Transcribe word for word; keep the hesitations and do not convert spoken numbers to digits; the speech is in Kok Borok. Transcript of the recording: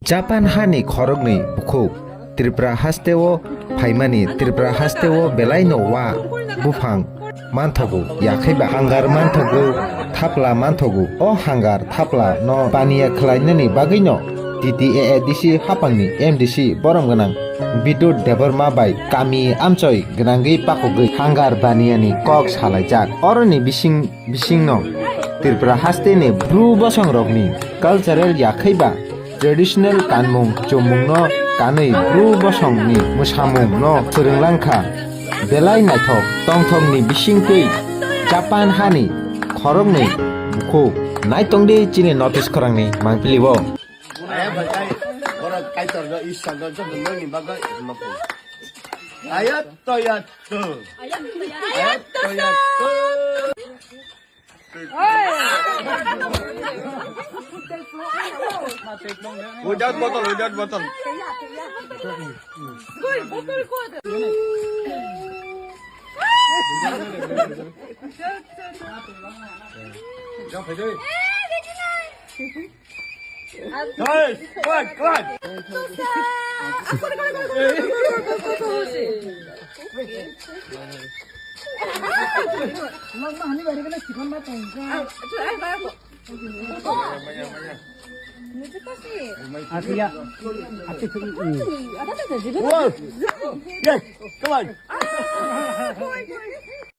Japan hani khoroknwi bukhuk Tripura hasteo phaimani Tripura hasteo belaino wa buphang manthogo, yakhaiba hangar manthogo, thapla manthogo. O hangar thapla no paniya khlainani bagwino T T A A D C hapangni M D C borom gwnang Bidut Debbarma bai kami amchoi gwnangwi pakogwi hangar baniyani kok salaijak. Oroni bising bisingno Tripura hasteni bru bosongrokni cultural yakhaiba traditional kanmung chumungno kanwi bru bosongni mwsamungno phwrwnglang kha. Belai naithok tongthokni bisingtwi Japan hani khoroknwi bukhuk. Naitongdi chini notice khorangni mangpili o. Aya batai, borok Kaitorno, Ishwarno joto nokni bagwi rwma phai. Ayat toyat to. Ayat toyat to. Without bottle, without bottle. Guys, come on, come on. Whoa. Yes, come on.